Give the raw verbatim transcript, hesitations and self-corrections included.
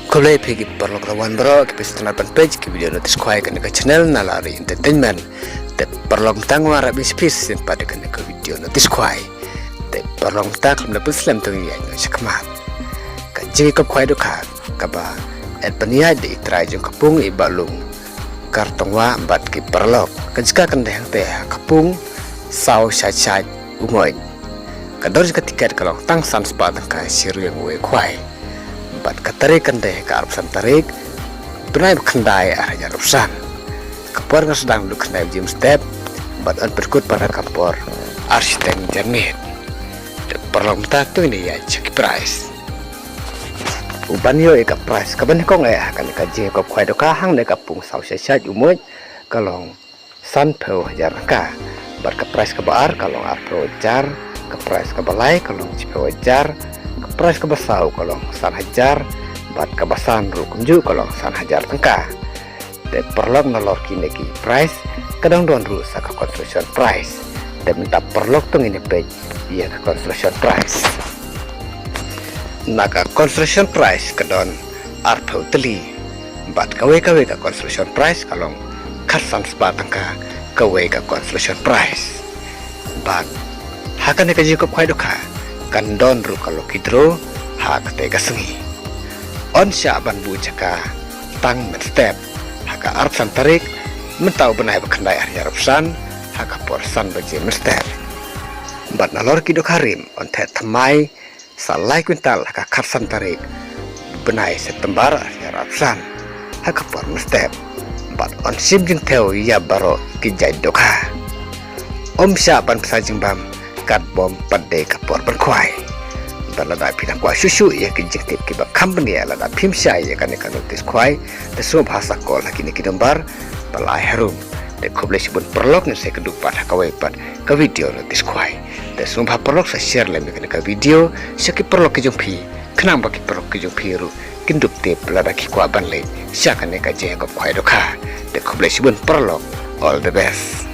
Khublei phi ki paralok rawan baroh ki phi sngewtynnat ban peit ki video notice khwai kane ka channel Nalari Entertainment. Te paralok, mynta nga wan rap ïa phi shisien pat kane ka video notice khwai. Te paralok, mynta khlem da pynslem to ngin ïaid noh shakhmat. Ka jingïakop khwai dohkha kaba et ban ïaid da i trai jong ka pung, i Bahlung Khartongwa bad ki paralok. Ka jaka kan dei hangtei ha ka pung Saw Shait Shait Umoit. Ka dor jong ka tiket ka long tang san spah tyngka shi ryngwiang wei khwai. Bad ka tarik kan dei ka arphew san tarik, bnai ba khyndai, ar hajar arphew san. Ka por kan sdang naduh khyndai baje mynstep bad yn pynkut pat ha ka por ar shiteng janmiet. Te paralok, mynta to ngin ïaid sha ki prize. U ban ïoh ïa ka prize kaba nyngkong eh ha kane ka jingïakop khwai dohkha hangne ka pung Saw Shait Shait Umoit ka long sanphew hajar tyngka. Bad ka prize kaba ar ka long arphew hajar, ka prize kaba lai ka long shiphew hajar, ka prize kaba saw ka long san hajar, bad kaba san ruh kumjuh ka long san hajar tyngka. Te paralok, nalor kine ki prize ka dang don ruh sa ka consolation prize. Te mynta paralok, to ngin ïa peit ïa ka consolation prize. Na ka consolation prize ka don arphew tylli. Bad kawei kawei ka consolation prize ka long khatsan spah tyngka kawei ka consolation prize. Bad ha kane ka jingïakop khwai dohkha kan don ruh ka lucky draw ha katei ka sngi. Yn shah ban buh jaka tang mynstep ha ka arphew san tarik mynta u bnai ba khyndai, ar hajar arphew san, ha ka por san baje mynstep. Bad nalor ki dohkha rim yn theh thymmai sa lai kwintal ha ka khatsan tarik bnai September, ar hajar arphew san, ha ka por mynstep. Bad yn shim jingthew ïa baroh ki jait dohkha. Ym shah ban pynshai jingbam katba ym pat dei ka por ban khwai. Bad lada phi dang kwah shuh shuh ïa ki jingtip kiba kham bniah, lada phim shai ïa kane ka notice khwai, te sngewbha sa call ha kine ki number ba la ai harum. Te khublei shibun paralok, ngin sa ïakynduh pat ha kawei pat ka video notice khwai. Te sngewbha paralok sa share lem ïa kane ka video sha ki paralok ki jong phi, khnang ba ki paralok ki jong phi ruh kin dup tip lada ki kwah ban leit sha kane ka jingïakop khwai dohkha. Te khublei shibun paralok, all the best.